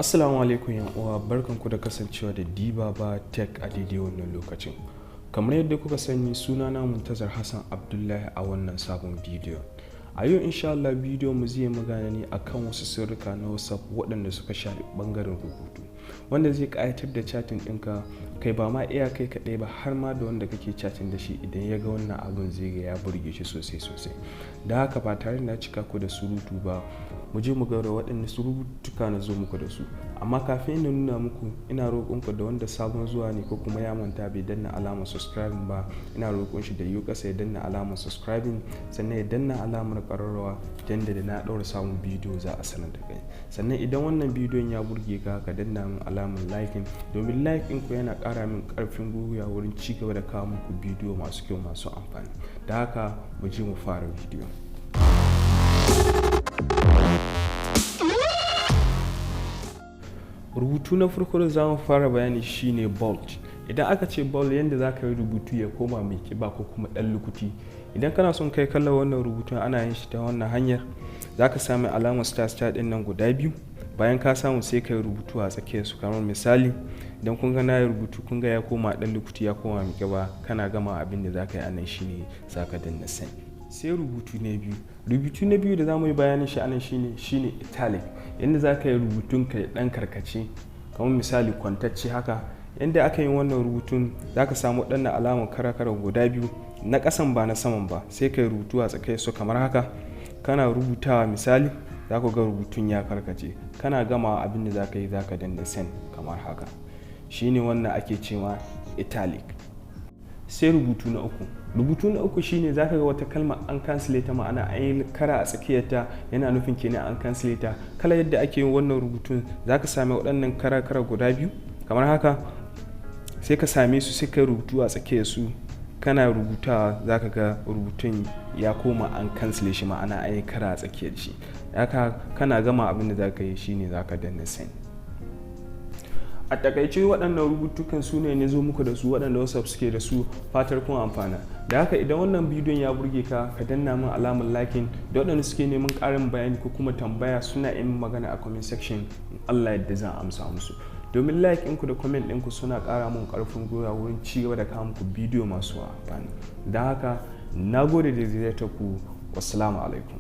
Assalamu alaikum yan uwa, barkanku da kasancewa da Dibaba Tech a daidai wannan lokacin. Kamar yadda kuka sani, sunana Muntazar Hassan Abdullahi. A wannan sabon bidiyo a yau, insha Allah, bidiyon mu zai magana ne akan wasu sirrika na WhatsApp waɗanda suka shafi ɓangaren rubutu, wanda zai ƙayatar da chatting ɗinka. Kai, ba ma iya kai kaɗai ba, har ma da wanda kake chatting da shi, idan ya ga wannan abun zai ga ya burge shi sosai sosai. Da haka, ba tare da na cika ku da surutu ba, mu je mu ga waɗanne surutuka na zo muku da su. Amma kafin ina nuna muku, ina roƙonku da wanda sabon zuwa ne ko kuma ya manta bai danna alamar subscribing ba, ina roƙon shi da yi ƙasa ya danna alamar subscribing, sannan ya danna alamar ƙararrawa, ta yadda da na ɗaura sabon bidiyo za a sanar da kai. Sannan idan wannan bidiyon ya burge ka, ka danna min alamar liking, domin like ɗin ku yana ƙara min ƙarfin gwiwa wurin ci gaba da kawo muku bidiyo masu kyau, masu amfani. Da haka, mu je mu fara bidiyo. Rubutu na farko da za mu fara bayani shine bold. Idan aka ce bold, yadda za ka yi rubutu ya koma mai kiba ko kuma ɗan lukuti. Idan kana son kai kallon wannan rubutun, ana yin shi ta wannan hanyar: za ka sami alamar star star ɗin nan guda biyu. Bayan ka samu, sai ka yi rubutu a tsakiyar su. Kamar misali, idan kun ga na yi rubutu, kun ga ya koma ɗan lukuti, ya koma mai kiba. Kana gama, abin da za ka yi anan shine za ka danna send. Sai rubutu na biyu. Rubutu na biyu da za mu yi bayanin shi anan shine italic, yadda za ka yi rubutun ka dan karkace, kamar misali kwantacce haka. Yadda aka yi wannan rubutun, za ka samu waɗannan alamar kara-kara guda biyu, na ƙasan ba na saman ba, sai ka yi rubutu a tsakiyar su kamar haka. Kana rubutawa, misali, za ku ga rubutun ya karkace. Kana gama, abin da za ka yi, za ka danna send kamar haka. Shine wannan ake cewa italic. Sai rubutu na uku. Rubutu na uku shine zaka ga wata kalma an cancel ta, ma'ana an yi kara a tsakiyarta, yana nufin kenan an cancel ta. Kala yadda ake yin wannan rubutun, zaka sami waɗannan kara kara guda biyu kamar haka, sai ka same su, sai ka rubutu a tsakiyar su. Kana rubutawa, zaka ga rubutun ya koma an cancel shi, ma'ana an yi kara a tsakiyar shi haka. Kana gama, abin da zaka yi shine zaka danna send. A takaice, waɗannan rubutukan su ne zo muku da su, waɗanda WhatsApp suke da su. Fatar kun amfana. Da haka, idan wannan bidiyon ya burge ka, ka danna min alamar liking. Da waɗanda suke neman ƙarin bayani ko kuma tambaya, suna yin magana a comment section, Allah yadda zan amsa musu, domin like ɗinku da comment ɗinku suna ƙara mun ƙarfin gwiwa wurin ci gaba da kawo muku bidiyo masu amfani. Da haka, na gode da ziyartar ku. Wassalamu alaikum.